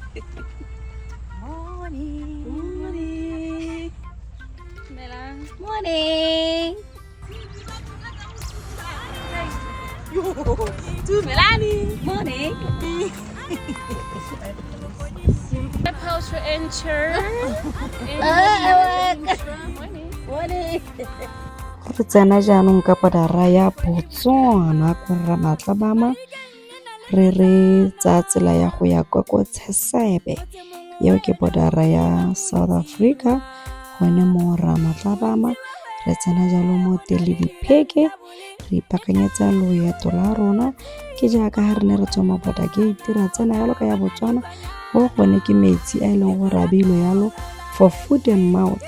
Morning. Morning. Dumelang. Morning. Dumelani. Morning. How to enter. Morning. Morning. Re tsena jaanong ka border-a ya Botswana ko Ramatlabama re re tsaya tsela ya go ya kwa ko Tshesebe, eo ke border-a ya South Africa gone mo Ramatlabama. Re tsena jalo mo Televipheke re ipaakanyetsa loeto la rona, ke jaaka ga re ne re tswa mo border gate ra tsena yalo ka ya Botswana, go gone ke metsi a e leng gore a beilwe yalo for foot and mouth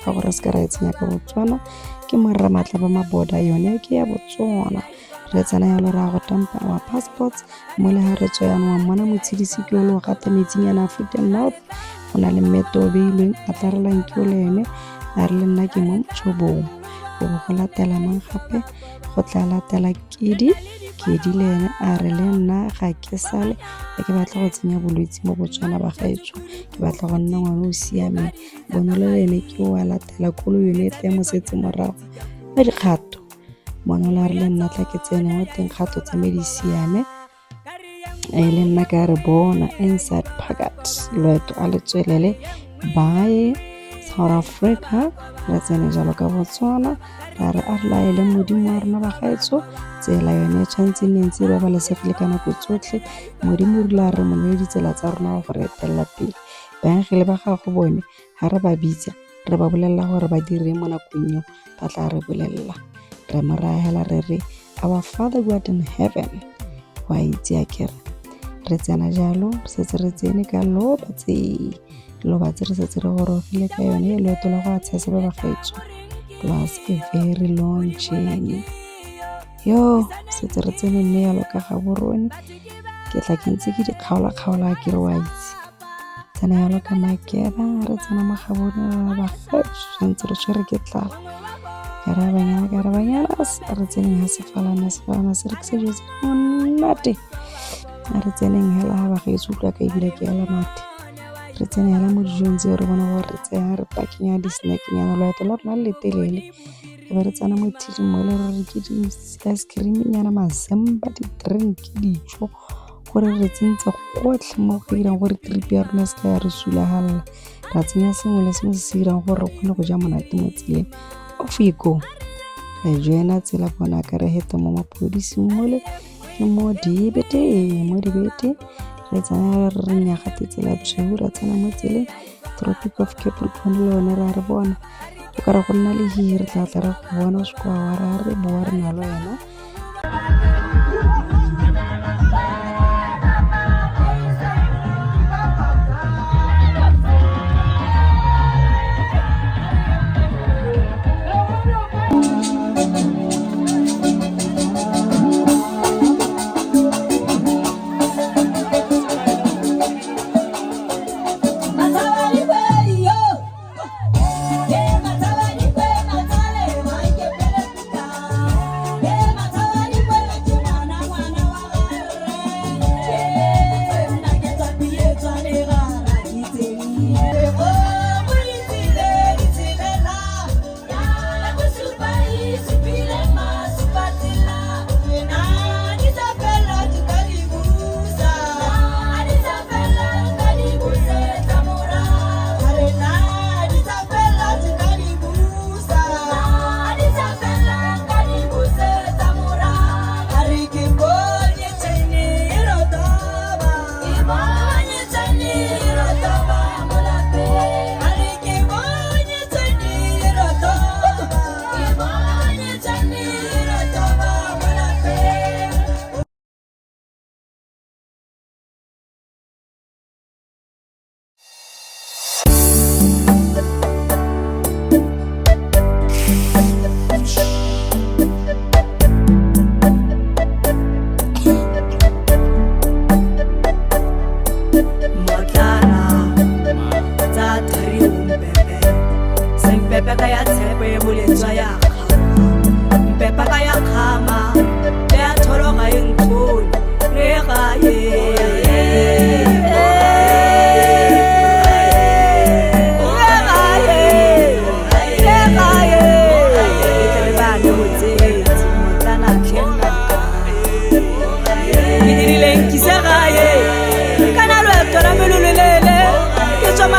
ka gore re seka ra e tsenya ka Botswana. Ke mo Ramatlabama border yone ke ya Botswana. Re tsena yalo ra go tampa our passports mo le ga re tswa yanong wa mmona motshedisi ke o le o gata metsinyana a foot and mouth, go na le mmeto o beilweng a tla relang ke o le ene a re le nna ke mo motšhobong. Go bo go latela mang gape, go tla latela Kedi, Kedi le ene a re le nna ga ke sale ga ke batla go tsenya bolwetse mo Botswana ba gaetsho, ke batla go nna ngwana o siameng. Bonolo le ene ke o a latela koloi yone e tla mo setse morago ka dikgato. Bonolo a re le nna tla ke tsene mo teng kgato tsa me di siame, le nna ka re bona inside pocket loeto a le tswelele bye South Africa. Re tsene jalo ka Botswana ra re a re laele Modimo wa rona bagaetsho, tsela yone e tshwanetse nne ntse e babalesegile ka nako tsotlhe. Modimo o rile a re mo neye ditsela tsa rona go re etelela pele, baengele ba gago bone ga re ba bitsa re ba bolelela gore ba dire mo nakong eo ba tla re bolelela. Re mo raya hela re re our Father who art in heaven, wa itse akere. Re tsena jalo re setse re tsene ka Lobatse, Lobatse re setse re gorogile ka yone loeto la go a Tshesebe bagaetsho. It was a very long journey. Yo setse re tsene mme yalo ka Gaborone, ke tla ke ntse ke di kgaola-kgaola ke re wa itse. Tsena yalo ka Makeba re tsena mo Gaborone bagaetsho tshwanetse re tshwere ke tlala. Ka re banyana, ka re banyana re tseneng ha sefalana, sefalana se rekisa dijo tse di monate. A re tseneng hela ha bagaetsho utlwa ka ebile ke ela mathe. Re tsene hela mo dijong tseo re bone gore re tsena re pakenya di-snack-nyana, loeto la rona le le telele. Re be re tsena mo till-ing mole re reke di-ice cream nyana, mazemba, di-drink, dijo gore re tsentse gotlhe mo go dirang gore trip ya rona e seka ya re sulagalla. Ra tsenya sengwe le sengwe se se dirang gore re kgone go ja monate mo tseleng. Off we go. Re join-a tsela bona ka re heta mo mapodising mole ke mo Dibete, mo Dibete re tsena re re nyagate tsela tshweu ra tsena mo tseleng Tropic of Capricorn le yone ra re bona, o ka re go nna le hihi re tla tla re go bona sekwa ra re boa re na le wena.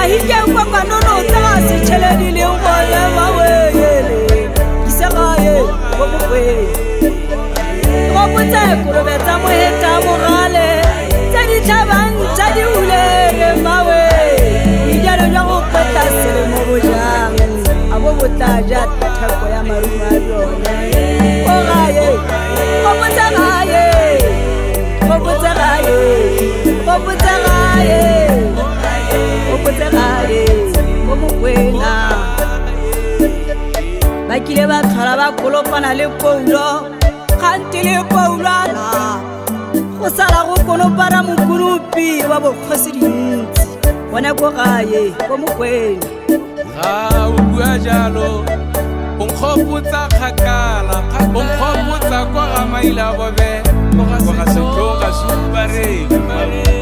Mahikeng kwa kanono tsa ga setšhele di leng gone maweyele ise gae ko Mokwena. Gopotse kolobe tsa moheta mogale tse di tlhabang tsa di ulele mawe dijalo jwa go kgwetla selemo bojang a bo bo tla ja theko ya marumo a bjone. Ko gae, gopotse gae, gopotse gae, gopotse gae, gopotse gae ko Mokwena. Ba kile ba tlhola ba kolopana le poulo kgante le poulwana go sala go konopana mokonopi wa bokgosi dintsi gone ko gae ko Mokwena. Ga o bua jalo o nkgopotsa kgakala, o nkgopotsa kwa ga maila bobe, kwa ga setloga se huparelwe.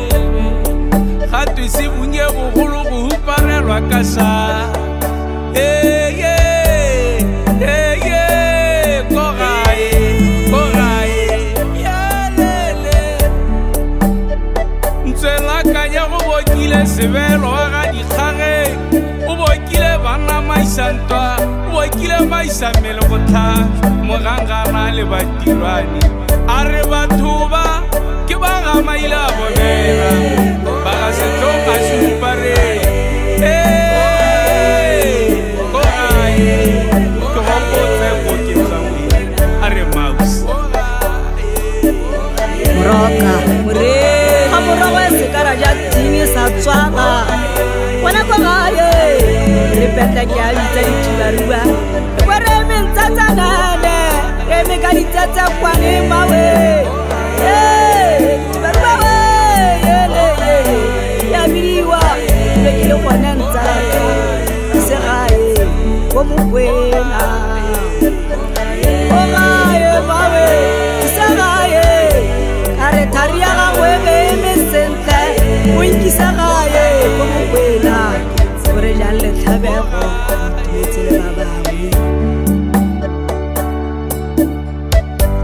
Ga twe se bonye bogolo go huparelwa ka sa. Ee, ee, ko gae, ko gae, yalele. Ntswelakanya go bokile sebelo wa ga dikgageng, o bokile banna maisantwa, o bokile maisa mmele go tlha mogangana le batirwane. A re batho ba ke ba ga maila bobela, ba ga setloga se hupareng. Ee, ko gae, ke gopotse ko ke tswang teng. A re mouse. Moroka more ga morogo e sekara ja ting sa tswala gona ko gae re petla ke a bitsa dithubaruba kwa re eme ntsatsanane re eme ka ditsatsakwane mawe. Ee, dithubaruba we ele ya bidiwa be ke le gone ntsaka ise gae ko Mokwena. Ko gae mawe ise gae ka re thari ya gagwe be eme sentle o nkisa gae ko Mokwena. Gore jang letlhabego itumetse le ba bangwe.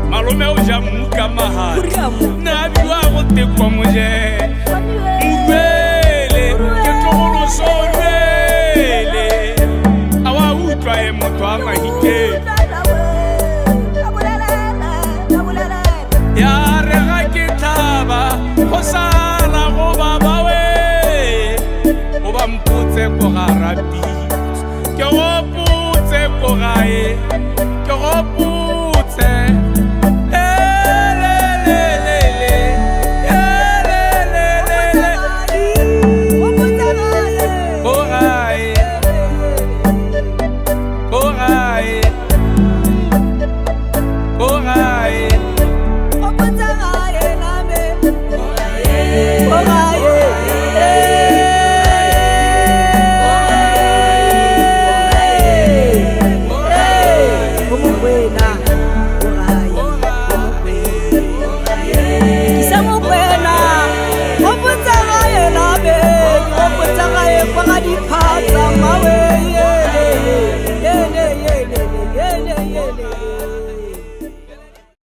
Malome o ja mmu ka mahala, nne a biwa go tekwa moje. Moruele, ke tlogoloso ruele. A wa utlwa e motho a Mahikeng. Ya re ga ke tlhaba go sala go baba we, o ba mpotse ko ga rapitso, ke gopotse ko gae, ke gopotse